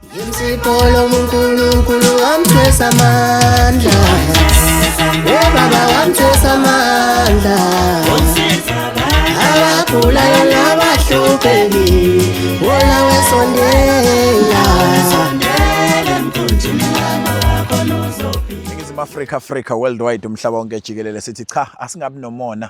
Insipho lomuNkulunkulu wamthwesa amandla. Oh baba wamthwesa amandla. Abagulayo nabahlupheki wona wesondela. Ningizimu Afrika, Afrika worldwide, umhlaba wonke jikelele, sithi cha, asingabi nomona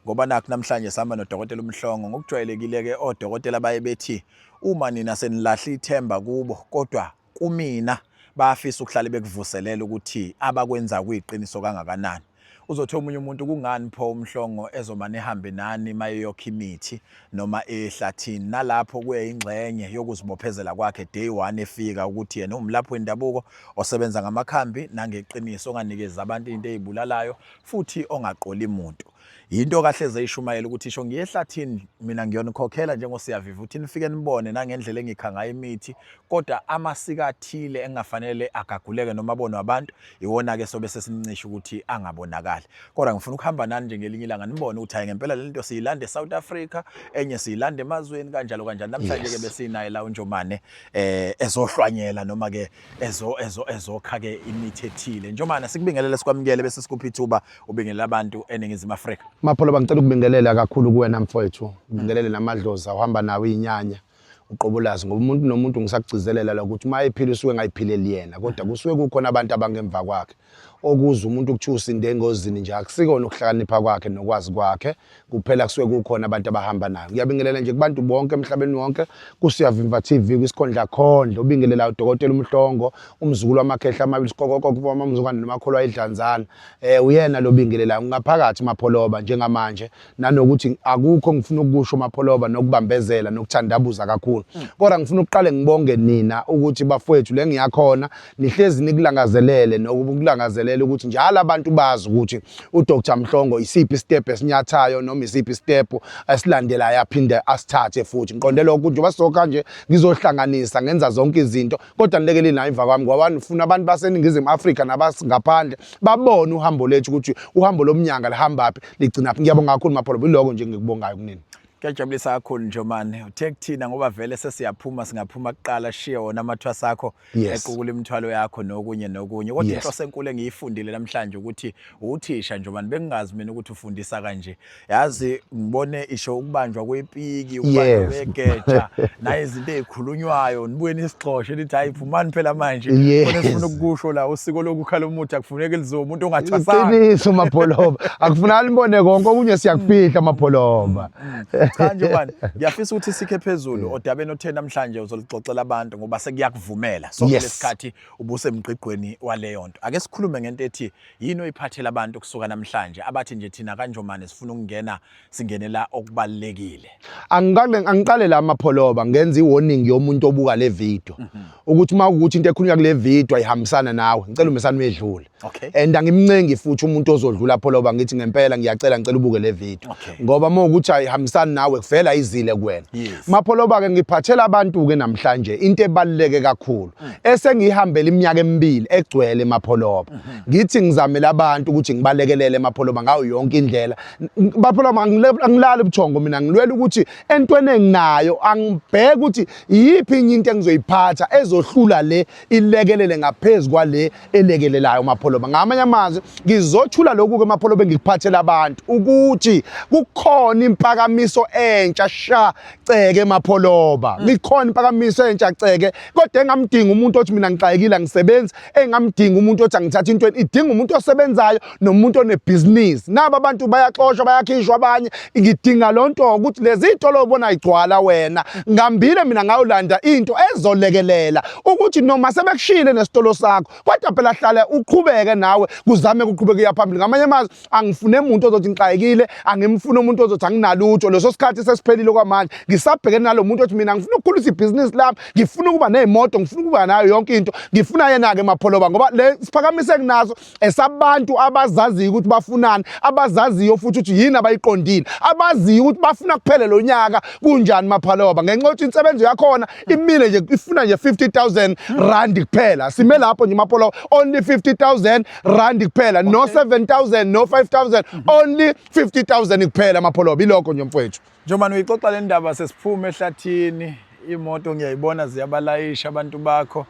ngoba nakhu namhlanje sihamba nodokotela uMhlongo. Ngokujwayelekile ke odokotela baye bethi uma nina senilahla ithemba kubo, kodwa kumina bayafisa ukuhlale bekuvuselela ukuthi abakwenza kuyiqiniso kangakanani. Uzothi omunye umuntu, kungani pho uMhlongo ezomane ehambe nani mayeyokha imithi noma ehlathini? Nalapho kuyingxenye yokuzibophezela kwakhe day one efika ukuthi yena uwumlaphi wendabuko osebenza ngamakhambi nangeqiniso, onganikezi abantu into ezibulalayo futhi ongaqoli muntu. Yinto kahleze eyishumayela ukuthi isho ngiye ehlathini mina ngiyonikhokhela njengoSiyaviva ukuthi nifike nibone nangendlela engikha ngayo imithi, kodwa amasiko athile engafanele agaguleke noma abonwe abantu iwona-ke sobe sesincisha ukuthi angabonakali. Kodwa ngifuna ukuhamba nani nje ngelinye ilanga nibone ukuthi hayi ngempela le nto siyilanda e-South Africa, enye siyilanda emazweni, kanjalo kanjalo. Namhlanje-ke besinaye la uNjomane ezohlwanyela noma-ke ezokha-ke imithi ethile. Njomane, sikubingelele, sikwamukele, bese sikupha ithuba ubingelela abantu eNingizimu Afrika. Mapholoba, ngicela ukubingelela kakhulu kuwena mfowethu, ngibingelele namadlozi awuhamba nawo iyinyanya uqobolazi, ngoba umuntu nomuntu ngisakugcizelela la ukuthi uma ephila usuke engayiphileli yena, kodwa kusuke kukhona abantu abangemva kwakhe. Okuza umuntu kuthiwa usinde engozini nje akusikona ukuhlakanipha kwakhe nokwazi kwakhe kuphela, kusuke kukhona abantu abahamba nayo. Ngiyabingelela nje kubantu bonke emhlabeni wonke kuSiyavimva TV kwisikhondla khondla, ubingelela udokotela uMhlongo, umzukulu wamakhehla amabili, sikokoko wamamzukwane nomakholwa idlanzana. Uyena lo bingelelayo ngaphakathi Mapholoba njengamanje, nanokuthi akukho ngifuna ukusho Mapholoba nokubambezela nokuthandabuza kakhulu, kodwa ngifuna ukuqale ngibonge nina ukuthi bafowethu le ngiyakhona nihlezi nikulangazelele nokulangazelela ukuthi njalo abantu bazi ukuthi uDr Mhlongo isiphi step esinyathayo noma isiphi step esilandelayo aphinde asithathe futhi. Ngiqonde lokho njengoba sokha nje ngizohlanganisa ngenza zonke izinto, kodwa nilekeleni nayo emva kwami, ngoba nifuna abantu baseNingizimu Afrika nabasingaphandle babone uhambo lethu ukuthi uhambo lomnyanga lihambaphi ligcinaphi. Ngiyabonga kakhulu Mapholoba, iloko nje ngikubongayo kunini. Kuyajabulisa kakhulu Njomane, uthe kuthina ngoba vele sesiyaphuma, singaphuma kuqala shiye wona amathwasa akho equkula imithwalo yakho nokunye nokunye, kodwa inhloso enkulu engiyifundile namhlanje ukuthi uthisha Njomane, bengingazi mina ukuthi ufundisa kanje. Yazi ngibone isho ukubanjwa kwepiki, ukubanjwa kwegeja nayizinto ezikhulunywayo, nibuye nisigxoshe nithi hayi phumani phela manje khona sifuna ukukusho la, usiko lokukhala umuthi akufuneki lizo umuntu ongathwasanga. Iqiniso Mapholoba, akufunakali nibone konke, okunye siyakufihla Mapholoba. Cha Njomane, ngiyafisa ukuthi sikhe phezulu odabeni othe namhlanje uzolixoxela abantu ngoba sekuyakuvumela sonke lesikhathi ubusemgqigqweni waleyo nto. Ake sikhulume ngento ethi yini oyiphathela abantu kusuka namhlanje abathi nje thina kaNjomane sifuna ukungena, singenela okubalulekile. Angiqale angiqale la Mapholoba ngenza i-warning yomuntu obuka le video ukuthi uma ukuthi into ekhulunywa kule video ayihambisana nawe, ngicela umesana uyedlule. And angimncengi futhi umuntu ozodlula Pholoba, ngithi ngempela ngiyacela, ngicela ubuke le video ngoba uma ukuthi ayihambisani nawe kuvela izile kuwena. Mapholoba ke ngiphathela abantu ke namhlanje into ebaluleke kakhulu esengihambela iminyaka emibili egcwele Mapholoba. Ngithi ngizamela abantu ukuthi ngibalekelele Mapholoba ngayo yonke indlela. Mapholoba, angilali ubuthongo mina, ngilwela ukuthi entweni enginayo angibheke ukuthi iyiphi enye into engizoyiphatha ezohlula le, ilekelele ngaphezu kwale elekelelayo Mapholoba. Ngamanye amazwi ngizothula lokhu ke Mapholoba engikuphathela abantu ukuthi kukhona impakamiso entsha sha ceke Mapholoba, ikhona impakamiso entsha ceke, kodwa engamdinga umuntu othi mina ngixakekile angisebenzi, engamdinga umuntu othi angithatha into, idinga umuntu osebenzayo nomuntu onebhizinisi. Naba abantu bayaxoshwa, bayakhishwa abanye, ngidinga lo nto ukuthi lezi zitolo obona igcwala wena ngambile mina ngayolanda into ezolekelela ukuthi noma sebekushiyile nesitolo sakho, kodwa phela hlala uqhubeke nawe, kuzame kuqhubeke uya phambili. Ngamanye amazwi angifune umuntu ozothi ngixakekile, angimfune umuntu ozothi anginalutho, leso sikhathi sesiphelile kwamanje. Ngisabhekene nalo muntu othi mina ngifuna ukukhulisa ibhizinisi lami, ngifuna ukuba ney'moto, ngifuna ukuba nayo yonke into, ngifuna yena-ke Mapholoba, ngoba le siphakamise kunaso esabantu abazaziyo ukuthi bafunani, abazaziyo futhi ukuthi yini abayiqondile, abaziyo ukuthi bafuna kuphele lo nyaka kunjani Mapholoba, ngenxa yokuthi insebenzo yakhona imile nje, ifuna nje 50,000 rand kuphela. Sime lapho nje Mapholoba, only 50,000 rand kuphela, no 7,000, no 5,000, only 50,000 kuphela Mapholoba. Ilokho nje mfowethu. Njomane, uyixoxa le ndaba sesiphume ehlathini. Imoto ngiyayibona ziyabalayisha abantu bakho.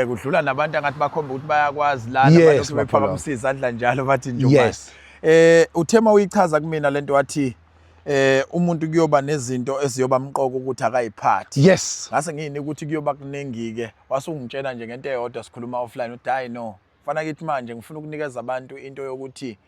Kudlula nabantu angathi bakhomba ukuthi bayakwazi lana Yes, balokhu Mapholoba. bephakamisa izandla njalo bathi nje. Yes. Uthema uyichaza kumina lento wathi umuntu kuyoba nezinto eziyoba mqoka ukuthi akayiphathi. Yes. Ngase ngiyini ukuthi kuyoba kuningi ke wasungitshela nje ngento eyodwa sikhuluma offline uthi hayi no fana kithi manje ngifuna ukunikeza abantu into yokuthi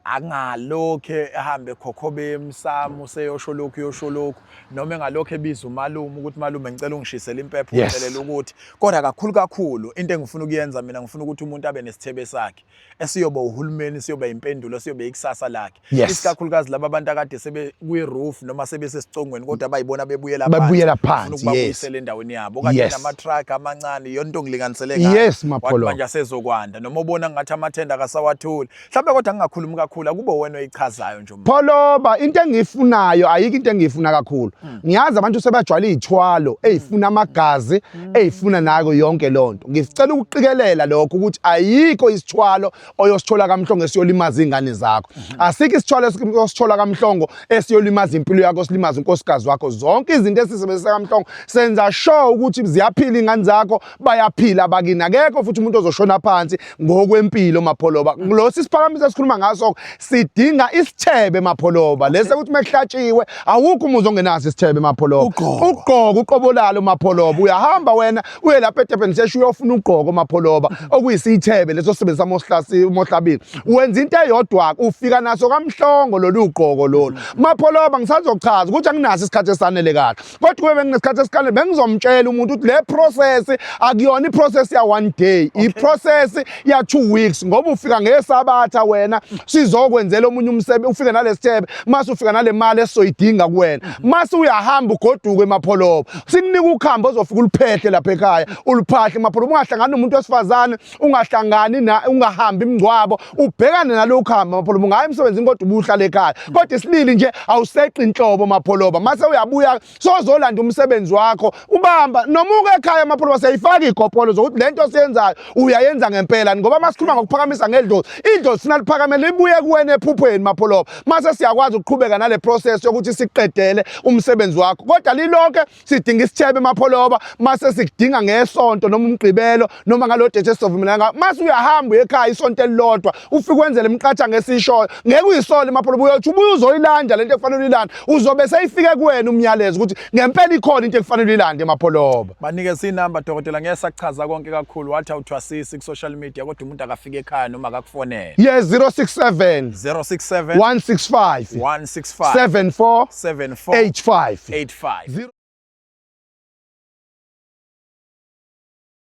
angalokhe ehambe ekhokhobe emsamo useyosho lokhu uyosho lokhu noma engalokhu ebiza umalume ukuthi malume ngicela ungishisele impepho ungicelela ukuthi kodwa kakhulu kakhulu into engifuna ukuyenza mina ngifuna ukuthi umuntu abe nesithebe sakhe esiyoba uhulumeni siyoba impendulo siyoba ikusasa lakhe isikakhulukazi laba bantu akade sebe kwi roof noma sebesesicongweni kodwa bayibona bebuyela phansi babuyela phansi ukubabuyisela endaweni yabo kanye nama truck amancane iyona into ngilinganisele ngayo yes Mapholo manje asezokwanda noma ubona ngathi amathenda akasawatholi mhlawumbe kodwa ngingakhulumi kakhulu akube wena oyichazayo nje Pholoba into engiyifunayo ayikho into engiyifuna kakhulu ngiyazi abantu sebajwayele izithwalo ezifuna amagazi ezifuna nako yonke lonto ngicela ukuqikelela lokho ukuthi ayikho isithwalo oyosithola kaMhlongo esiyolimaza izingane zakho asikho isithwalo esiyosithola kaMhlongo esiyolimaza impilo yakho silimaza unkosikazi wakho zonke izinto esisebenzisa kaMhlongo senza sure ukuthi ziyaphila ingane zakho bayaphila abakini akekho futhi umuntu ozoshona phansi ngokwempilo Mapholoba lo sisiphakamiso esikhuluma ngaso sidinga isithebe Mapholoba lese ukuthi mekuhlatshiwe awukho umuzi ongenaso isithebe Mapholoba ugqoka uqobo lalo Mapholoba uyahamba wena uye lapha eDurban sesho uyofuna ugqoko Mapholoba okuyisithebe leso sisebenzisa mohlasi mohlabile wenza into eyodwa ufika naso kaMhlongo lolu ugqoko lolu Mapholoba ngisazochaza ukuthi anginaso isikhathi esanele kahle kodwa kube benginesikhathi esikanele bengizomtshela umuntu ukuthi le process akuyona iprocess ya one day iprocess ya 2 weeks ngoba ufika ngesabatha wena sizokwenzela omunye umsebenzi ufike nalesithebe mase ufika nale mali esizoyidinga kuwena mase uyahamba ugoduke emapholoba sikunika ukhambo ozofika uluphehle lapha ekhaya uluphahle emapholoba ungahlangani nomuntu wesifazane ungahlangani na ungahambi imingcwabo ubhekane nalokhu hamba Mapholoba ungaya emsebenzini kodwa ubuhlala ekhaya kodwa isilili nje awuseqi inhlobo Mapholoba mase uyabuya sozolanda umsebenzi wakho ubamba noma uke ekhaya Mapholoba siyayifaka igopolo zokuthi lento siyenzayo uyayenza ngempela ngoba masikhuluma ngokuphakamisa ngedlozi idlozi sina liphakamele libuye kuwena ephuphweni Mapholoba mase siyakwazi ukuqhubeka nale process yokuthi siqedele umsebenzi wakho kodwa lilonke sidinga isithebe emapholoba mase sikudinga ngesonto noma umgqibelo noma ngalo date esizovumelana ngayo mase uyahamba uye ekhaya isonto elilodwa ufike wenzele imiqathango esiyishoyo ngeke uyisole emapholoba uyothi ubuye uzoyilanda lento ekufanele uyilande uzobe seyifike kuwena umyalezo ukuthi ngempela ikhona into ekufanele uyilande emapholoba Banikeze inamba dokotela ngeke sakuchaza konke kakhulu wathi awuthwasisi ku social media kodwa umuntu akafike ekhaya noma akakufonele. Yes 067 067 165 165 74 74 85 85.